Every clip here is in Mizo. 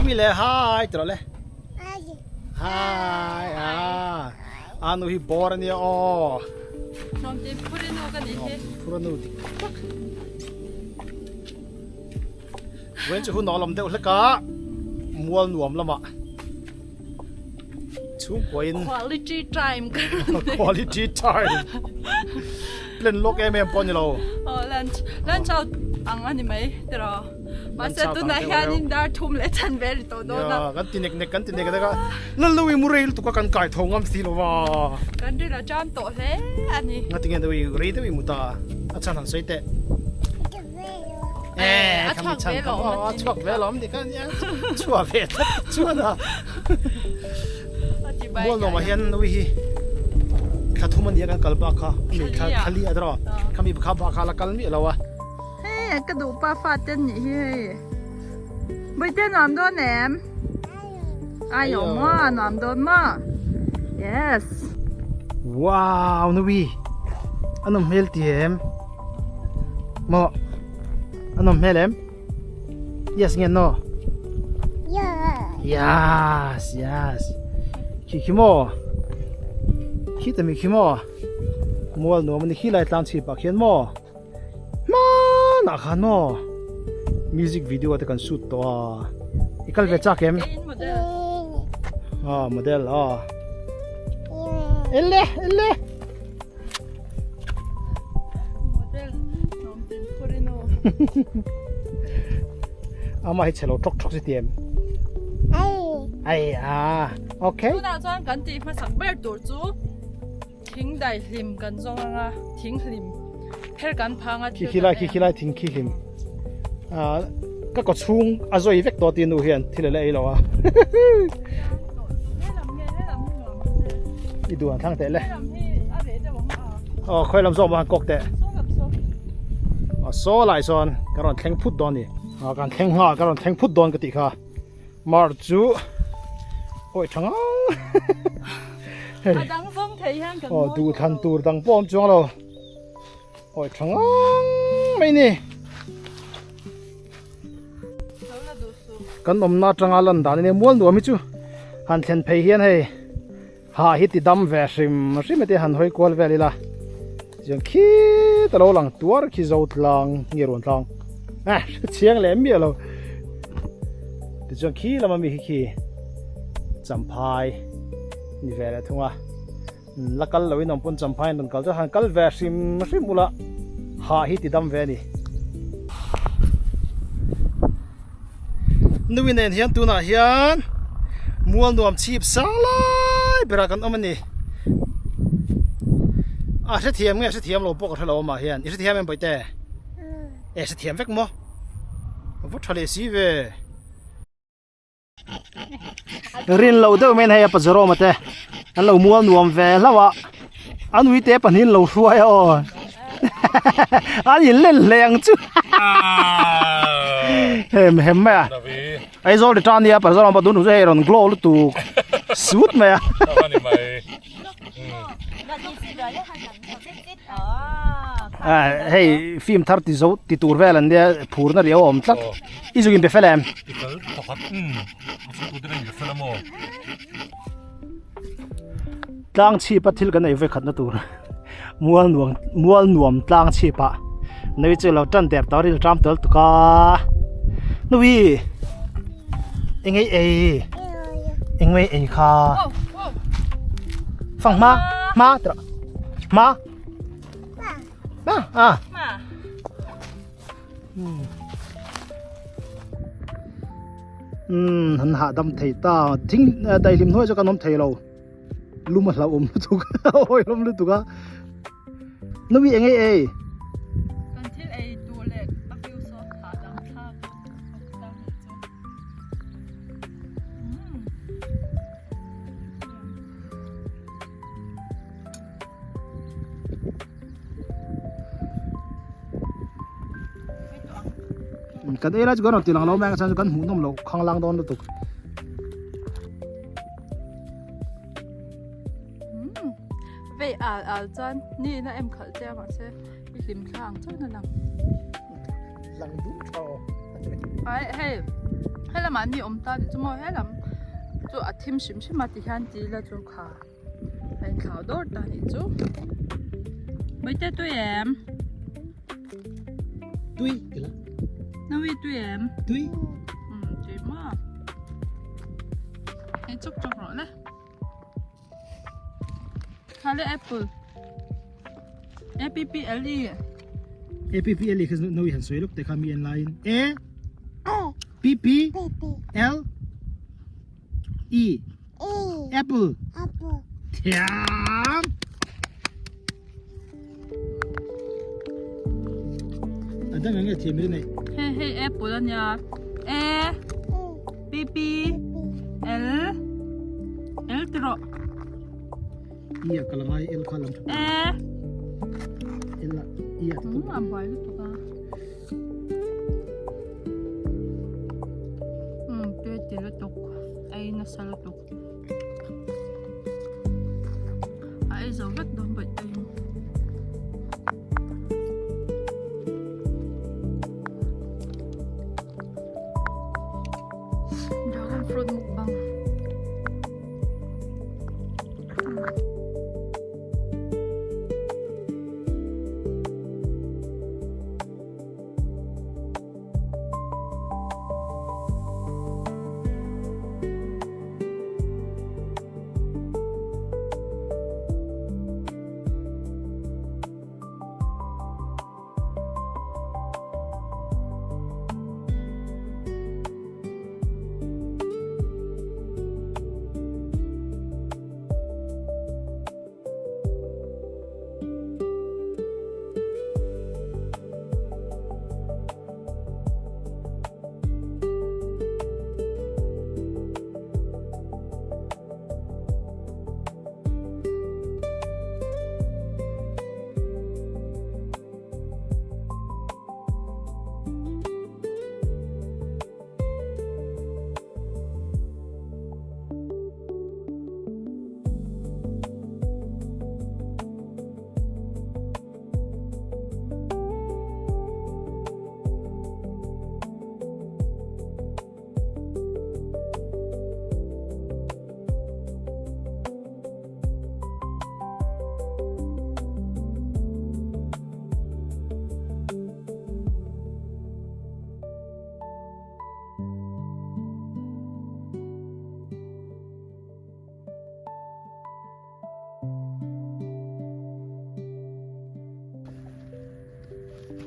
Mi le hi ti rawh le. Hi ah. A nu hi bawr ania aw. Nuam ti phur i nu ka nih hi. Phur a nu dik tak. Wen chu hun awlawm deuh hlek a mual nuam lamah chhungkuain quality time ka rawn nei. Quality time. Plan lawk em em pawh a ni lo. Aw lunch lunch out ang a ni mai tiraw. Mahse tunah hianin dar thum leh chan ve ri tawh dawn a. Kan ti nek nek kan ti nek nek a. Lallo i mu rei lutuk a kan kai tho ngam si lo va. Kan rin a cham tawh hle a ni. Nga tinge deuh i rei deuh i mu ta a chhan han sawi teh. A chhuak ve lawm a chhuak ve lawm ni khan chhuah ve tlat chuan a. Mual nuamah hian ui hi thla thum a nia kan kal bak kha mi thla thla li a tiraw khami kha bak kha la kal miah lo a. Hei ka duh pa fa te nih hi hei. Bawihte nuam dawn em? Ayo maw nuam dawn maw? Yes. Wow Nui a nawm hmel ti em? Maw a nawm hmel em? Yes nge no? Yes yes. Khi khi maw? Khi tami khi maw? Mual nuam ani khi lai tlang chhip ah khian maw? Hmanah khan maw music video te kan shoot tawh a i kal ve chak em ah model ah elle elle model nom tin purino ama hi chhelo thok thok si tiam ai a okay tunah chuan kan tih hmasak ber tur chu Thing dai hlim kan zawng ang a, thing hlim pher kan phang a thil kan ei ang. Khilai thing khi hlim ka kaw chhung a zawi vek tawh tih nu hian thil a la ei lo a. I duh ang thlang teh le. Aw khawi lam zawk maw han kawk teh. Aw saw lai sawn ka rawn thleng phut dawn ni. Aw kan thleng nghal ka rawn thleng phut dawn ka tih kha. Mar chu awi tha ngang. A dang zawng thei hian kan mawi duh thlan tur dang pawh awm chuang lo. Awi tha ngang mai ni. Kan awmna atanga lan dan ania mual nuam hi chu han thlen phei hian hei ha hi ti dam ve hrim hrim ati han hawi kual vel ila. Chuan khit a lo lang tuar khi zo tlang nge ruan tlang eh hre chiang leh miah lo tichuan khi lama mi hi khi champhai ni ve leh thung a la kal lo in awm pawn champhai an rawn kal chuan han kal ve hrim hrim ula hah hi ti dam ve a ni. Nui nen hian tunah hian mual nuam chhip sang lai berah kan awm a ni. A hrethiam nge hrethiam lo pawh ka hrelo amah hian i hrethiam em Bawihte? E hrethiam vek maw? Va tha leh si ve. Rin lo deuh mai in hei a Pajaroma te an lo mual nuam ve hlauh a an uite pahnih an lo hruai a aw an in len hle ang chu hem hem mai a Aizawl ri tan nia Pajaroma pawh tun tum chu hei rawn glow lutuk sut mai a. Hei film thar ti zo ti tur vel an nia phurna riau a awm tlat i zuk in be fel em tlang chhip a thil kan ei vek khatna tur mual nuam mual nuam tlang chhip ah nui chu lo tan der tawh ril tram tel tuk a nui eng ei ei eng mai ei kha fang hma hma tawh Ma. Ma. À. Ma. Um han hah dam thei ta thing dai hlim hnuai chu kan awm thei lo lum a hlauh awm lutuk awi hlawm lutuk a nui eng ei ei kan thil ei tur leh a view saw hah dam thlak Kan ei lai chu kan rawn ti lang lo mai ang chuan kan hmuh nawm loh khang lang dawn lutuk. Vei al al chuan ni na em khalh che a mahse i hlim thla ang chuan a lang. Lang dum tha aw. Ai hei. Helamah ni awm ta tih chu maw helam chu a thim hrim hrim a ti hian ti ila chu kha a inthlau dawr ta nih chu. Bawihte tui em? Tui ti la. Nawi tui em? Tui. Um tui maw. Hei chuk chuk rawh le. Thale apple. A P P L E. A P P L E kha nawi han sawi lawk te kha mi en laiin A P P L E Apple Thiam A dang ang nge thiam i nei Hei hei apple ania A P P L L ti rawh I a kal angai L kha lam tha A L a I a ti A buai lutuk a Um te ti lutuk ei nasa lutuk A ei zo vek dawn bawih te in. Dragon fruit mukbang.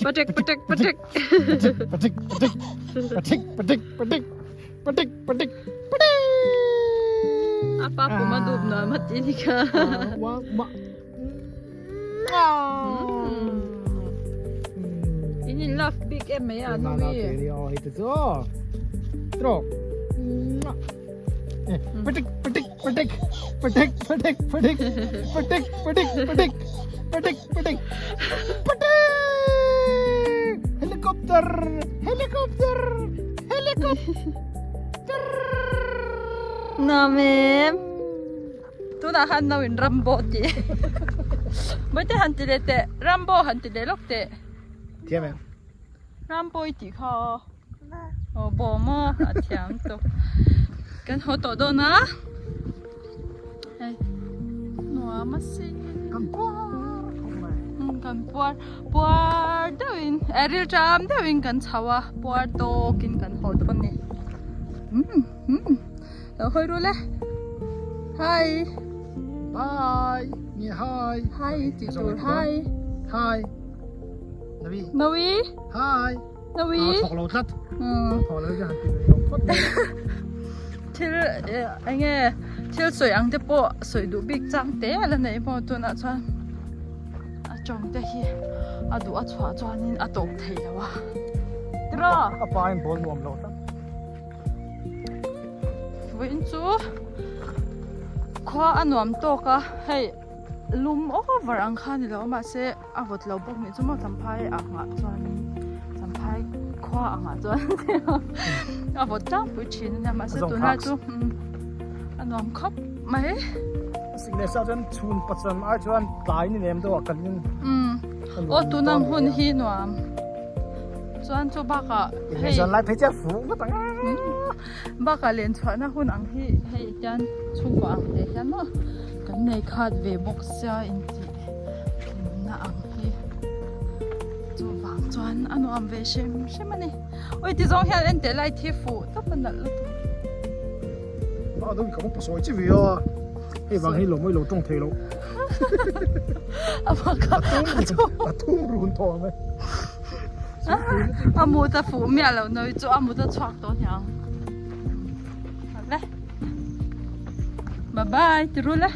Patek patek patek. Patek patek patek patek patek patek patek patek. Apa puma dup na mati ni ka. Wa ma. In in love big em mai a no wi. Hei te chu. Tro. Patek patek patek patek patek patek patek patek patek patek patek patek helicopter helicopter helicopter Nuam em tunah khan no in rambo tih Bawihte han ti leh teh rambo han ti leh lawk teh Thiam em Rambo i tih kha aw Aw bawm maw a thiam tawp kan haw tawh dawn a hei nuam a sin kan puar khawp mai kan puar puar deuh in eh ril ṭam deuh in kan chho a puar tawk in kan haw dawn a ni umm umm lo hawi ru le hi bye nge hi hi tih tur hi hi Nawi Nawi hi Nawi thawk lo tlat thawk lo hian ti ve phawt thil enge thil sawi ang te pawh sawi duh bik chang te a la nei maw tunah chuan a tawng te hi a duh a chhuah chuanin a tawp thei lo a tiraw a pa in ball nuam lo tlat vawiin chu khua a nuam tawk a hei lum over ang kha ni lo mahse A vawt lo bawk nih chu maw Champhai angah chuanin Champhai khua angah chuan a vawt tlangpui thin a nia mahse tunlai chu a nuam khawp mai. Sik leh sa chuan chhun pacham ai chuan tlai ni nem deuh ah kalin aw tunang hun hi nuam. Chuan chu bakah hei Inhmeh lai phei chiah fuh ngawt ang a. Bakah len chhuahna hun ang hi hei tian chhungkaw ang te hian maw kan nei khat ve bawk sia intih hlimna ang hi chuvang chuan a nuam ve hrim hrim a ni. Ui ti zawng hian en teh lai thi fuh tawp a nalh lutuk. A dawng ka va pasawi chi ve a hei vang hi lo mawi lo tawng thei lo. A bak a a thum run tawh ang e. A mut a fuh miah lo nawi chu a mut a chhuak tawh aniang. Hale. Bye bye ti rul e.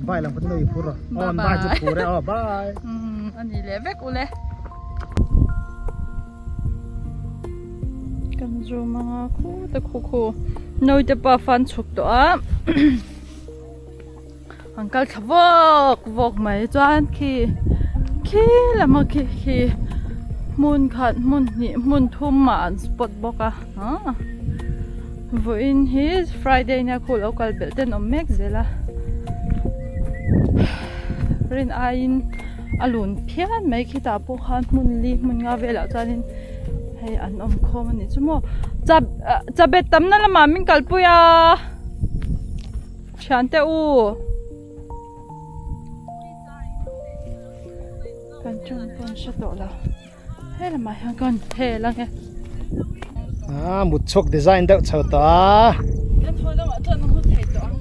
Bye lang patin a phur a. Aw bye chu phur e aw bye. Um ani leh vek ule. Kan zoom anga khu te khu khu. Nawi te pa fan chhuk tawh a. An kal thla vawk vawk mai chuan khi khi lama khi khi hmun khat hmun hnih hmun thum ah an spot bawk a ah vawiin hi friday nia khu lo kal belh ten awm mek zel a rin aiin a lun phian mai khitah pawh khan hmun li hmun nga velah chuanin hei an awm khawm a nih chu maw chap chabet tamna lamah min kalpui a. Thiante u. Kan chung pawn hre tawh lo. He lamah hian kan hel ange. Ah, mut chhuak design deuh chho tawh a. Kan haw lamah chuan an hmu thei tawh ang.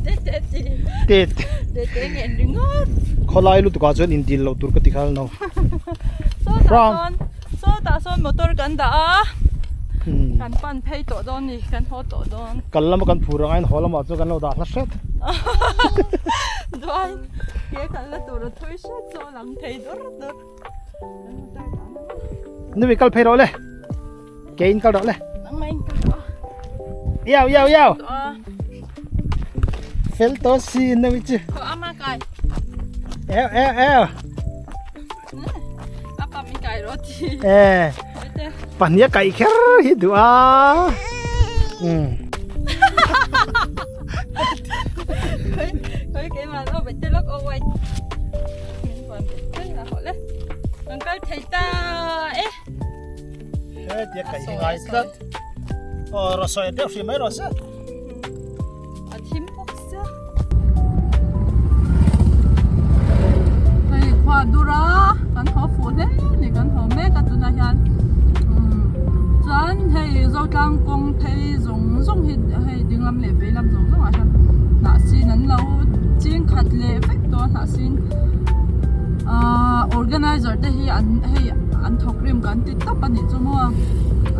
Te te ti. Te te. Te te ngen ringawt. Khawlai lutukah chuan indil loh tur ka ti khal no. Sawtah sawn, sawtah sawn motor kan dah a. Kan pan phei tawh dawn ni, kan haw tawh dawn. Kal lama kan phur ang a, in haw lamah chuan kan lo dah hla hret. Duai, ke kal la tur a thui hret chu a lang thei dur dur. Kan motor dah na maw. Numi kal phei rawh le. Ke in kal rawh le. Nangmah in kal rawh. Iau iau iau. Fel to si numi chu. Khaw ama kai. Eo eo eo. Apa min kai rawh ti. Eh. Pahnih a kaih kher hi duh a. Um. Khoi khoi keimah lo bet te lawk aw wait. Min huan bet te a hawh le. Kan kal thei ta e. He tia kaih hi ngai tlat. Aw raw sawi deuh hri mai rawh se. A thim bawk sia. Hei khua dur a kan haw fuh hle ni kan haw mek a tunah hian chuan hei Zotlang kawng phei zawng zawng hi hei dinglam leh veilam zawng zawng ah hian hnah sin an lo ching khat leh vek tawh a hnah sin ahh organizer te hi an hei an thawk rim kan ti tawp a nih chu maw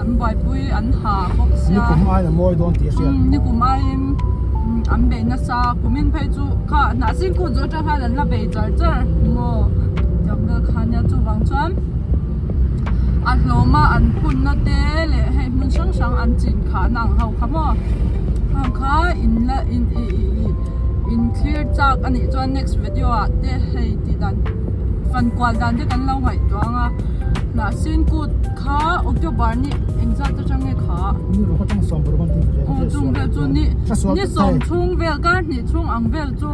an buaipui an ha bawk sia. Nikum aiin a mawi dawn tih a hriat. Nikum aiin an bei nasa kumin phei chu kha hnah sin kut zawh atang khan an la bei char char maw tiang vel kha nia chuvang chuan a hlawm a an phunna te leh hei hmun hrang hrang an chin khahna ang ho kha maw heng kha in la in ih ih in thlir chak a nih chuan next video ah te hei tih dan fan kual dan te kan lo ngaihtuah ang a hnah sin kut kha October ni engzat atang nge kha aw chung vel chu ni ni sawm chhung vel kar hnih chhung ang vel chu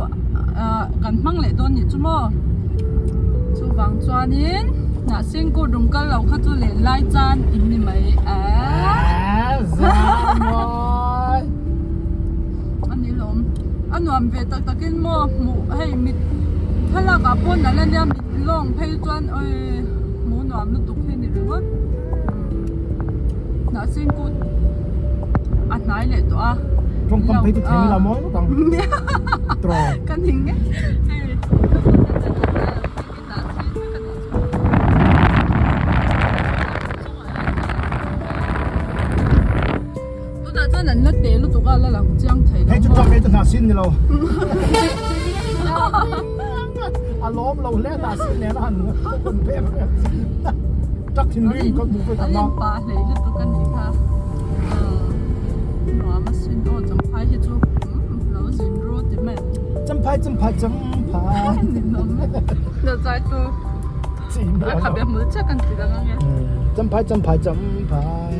ah kan hmang leh dawn nih chu maw chuvang chuanin hnah sin kut rum kal lo kha chu len lai chan in ni mai eh a ni lawm a nuam ve tak takin maw hmuh hei mit thlalak ah pawh nalh ania mit lawng phei chuan awii hmuh nuam lutuk hi a ni ringawt hnah sin kut a hnai leh tawh a tawngkam phei chu theng ila mawi ngawt ang tawng ka ning e hei Tunah chuan an la te lutuk a la lang chiang thei lo Hei chu tawk hei chu hnah sin ni lo. A lawm lo hle hnah sin nen a han hun pek tak thinrim ka hmu ka An inpa hlei lutuk a nih kha. Nuam a sin aw champhai hi chu lo zin ru ti mai. Champhai champhai champhai. Lo chai tu. A khabe hmul chiah kan ti dang ange. Champhai champhai champhai.